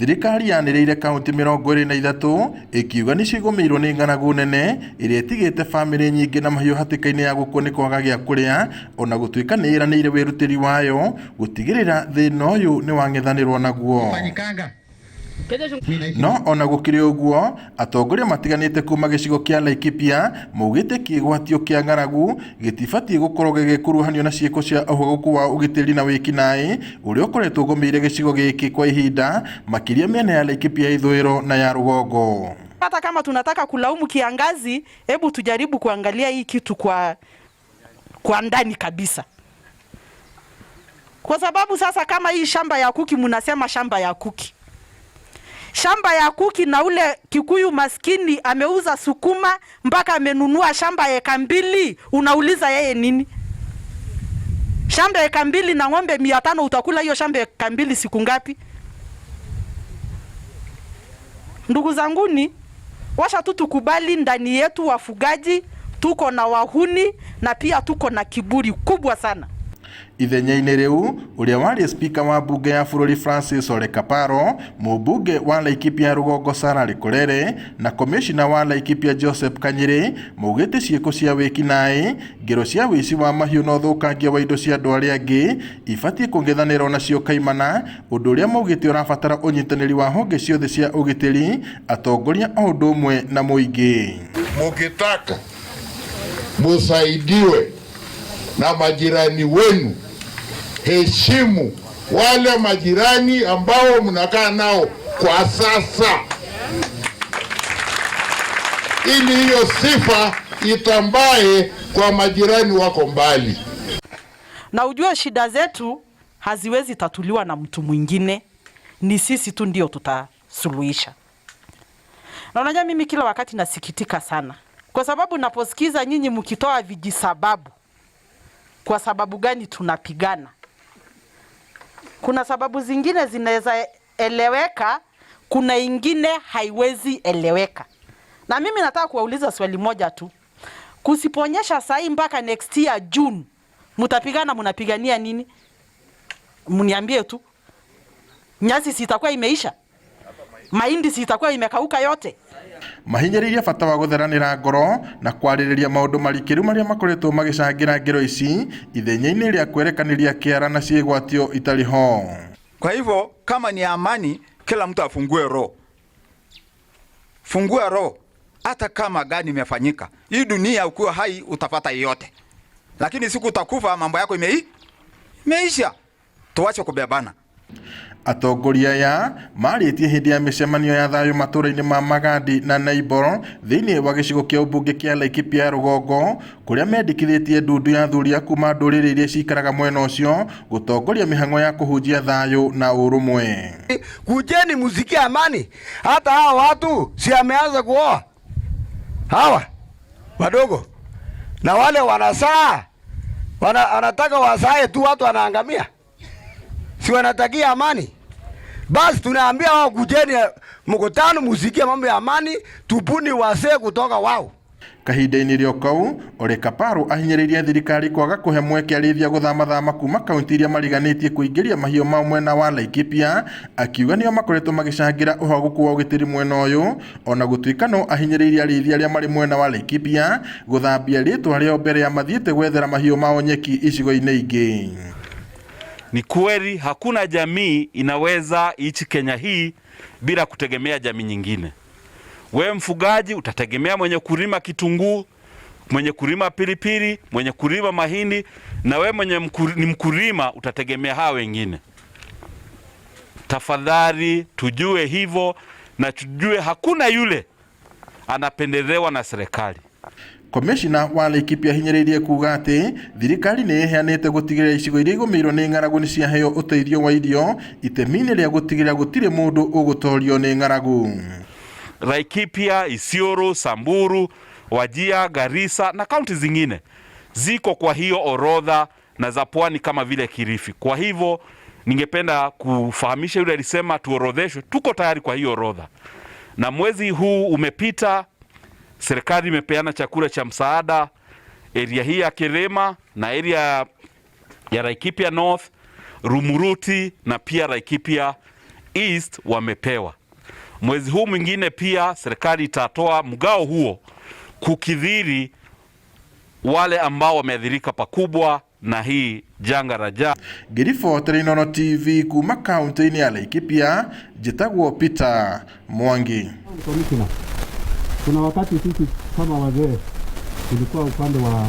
Thirikari yanĩrĩire kaunti 23 ĩkiuga nĩ cigũmĩirwo nĩ ng'aragu nene ĩrĩa ĩtigĩte bamĩrĩ nyingĩ na mahiũ hatĩka-inĩ ya gũkua nĩ kwaga gĩa kũrĩa, ona gũtuĩka nĩ ĩranĩire wĩrutĩri wayo gũtigĩrĩra thĩna ũyũ nĩ wang'ethanĩrwo naguo. No ona gũkĩrĩ ũguo, atongoria matiganĩte kuma gĩcigo kĩa Laikipia maugĩte kĩgwatio kĩa ng'aragu gĩtibatiĩ gũkorwo gĩgĩkuruhanio na ciĩko cia ũhagũku wa ũgitĩri na wĩkinaĩ ũrĩa ũkoretwo ũgũmĩire gĩcigo gĩkĩ kwa ihinda, makĩria mĩena ya Laikipia ya ithũĩro na ya rũgongo. Hata kama tunataka kulaumu kiangazi, hebu tujaribu kuangalia hii kitu kwa ndani kabisa. Kwa sababu sasa kama hii shamba ya kuki, mnasema shamba ya kuki. Shamba ya kuki na ule Kikuyu maskini ameuza sukuma mpaka amenunua shamba eka 2, unauliza yeye nini? Shamba eka 2 na ng'ombe 500, utakula hiyo shamba eka 2 siku ngapi? Ndugu zanguni, washa tu tukubali ndani yetu wafugaji tuko na wahuni na pia tuko na kiburi kubwa sana. Ithenya-inĩ rĩu, ũrĩa warĩ spika wa mbunge ya bũrũri Francis Ole Kaparo, mũmbunge wa Laikipia rũgongo Sarah Lekorere na komishina wa Laikipia Joseph Kanyiri maugĩte ciĩko cia wĩkinaĩ, ngero cia wĩici wa mahiũ na ũthũkangia wa indo cia andũ arĩa angĩ ibatiĩ kũng'ethanĩrwo nacio kaimana, ũndũ ũrĩa maugĩte ũrabatara ũnyitanĩri wa honge ciothe cia ũgitĩri, atongoria o ũndũ ũmwe na mũingĩ. Mukitaka musaidiwe na majirani wenu, heshimu wale majirani ambao mnakaa nao kwa sasa, ili hiyo sifa itambae kwa majirani wako mbali. Na ujue shida zetu haziwezi tatuliwa na mtu mwingine, ni sisi tu ndio tutasuluhisha. Na unajua mimi kila wakati nasikitika sana kwa sababu naposikiza nyinyi mkitoa vijisababu kwa sababu gani tunapigana. Kuna sababu zingine zinaweza eleweka, kuna ingine haiwezi eleweka. Na mimi nataka kuwauliza swali moja tu. Kusiponyesha sahi mpaka next year June, mutapigana munapigania nini? Mniambie tu. Nyasi si itakuwa imeisha? Mahindi si itakuwa imekauka yote? Mahinyĩrĩirie bata wa gũtheranĩra ngoro na kwarĩrĩria maũndũ marikĩru marĩa makoretwo magĩcangĩra ngero ici ithenya-inĩ rĩa kwerekanĩria kĩara na ciĩgwatio itarĩ ho. Kwa hivyo kama ni amani, kila mtu afungue roho. Fungua roho hata kama gani imefanyika. Hii dunia ukiwa hai utapata yote. Lakini siku utakufa mambo yako imeisha. Tuache kubebana. Atongoria aya marĩtie hĩndĩ ya mĩcemanio ya thayũ matũũra-inĩ ma Magadi na Naibor thĩinĩ wa gĩcigo kĩa ũmbunge kĩa Laikipia ya rũgongo kũrĩa mendekithĩtie ndundu ya athuri a kuma ndũrĩrĩ iria cikaraga mwena ũcio gũtongoria mĩhang'o ya kũhunjia thayũ na ũrũmwe. Kujeni musikie amani. Hata hawa watu si ameanza kuoa hawa wadogo na wale wanasaa wanataka wasae tu, watu wanaangamia. Si wanatakia amani? Basi tunaambia wao kujeni mkutano musikie mambo ya amani, tupuni wasee kutoka wao. Kahinda-inĩ rĩo kau, Ole Kaparo ahinyĩrĩirie thirikari kwaga kũhe mweke arĩithia gũthamathama kuma kaunti iria mariganĩtie kũingĩria mahiũ mao mwena wa Laikipia, akiuga nĩo makoretwo magĩcangĩra ũhagũku wa ũgitĩri mwena ũyũ, ona gũtuĩka no ahinyĩrĩirie arĩithia arĩa marĩ mwena wa Laikipia gũthambia rĩtwa rĩao mbere ya mathiĩte gwethera mahiũ mao nyeki icigo-inĩ ingĩ. Ni kweli hakuna jamii inaweza ichi Kenya hii bila kutegemea jamii nyingine. We mfugaji utategemea mwenye kulima kitunguu, mwenye kulima pilipili, mwenye kulima mahindi, na we mwenye ni mkulima utategemea hawa wengine. Tafadhali tujue hivyo na tujue hakuna yule anapendelewa na serikali. Komishina wa Laikipia ahinyĩrĩirie kuuga atĩ thirikari nĩ ĩheanĩte gũtigĩrĩra icigo iria igũmĩirwo nĩ ng'aragu nĩ ciaheo ũteithio wa irio itemi-inĩ rĩa gũtigĩrĩra gũtirĩ mũndũ ũgũtorio nĩ ng'aragu. Laikipia, Isiolo, Samburu, Wajir, Garissa na kaunti zingine ziko kwa hiyo orodha na za pwani kama vile Kilifi. Kwa hivyo ningependa kufahamisha yule alisema tuorodheshwe, tuko tayari kwa hiyo orodha. Na mwezi huu umepita, serikali imepeana chakula cha msaada area hii ya Kerema na area ya Laikipia North, Rumuruti na pia Laikipia East wamepewa. Mwezi huu mwingine pia serikali itatoa mgao huo kukidhiri wale ambao wameathirika pakubwa na hii janga la njaa. Ngĩribotera Inooro TV kuma kaunti-inĩ ya Laikipia, njĩtagwo Peter Mwangi. Commissioner, kuna wakati sisi kama wazee tulikuwa upande wa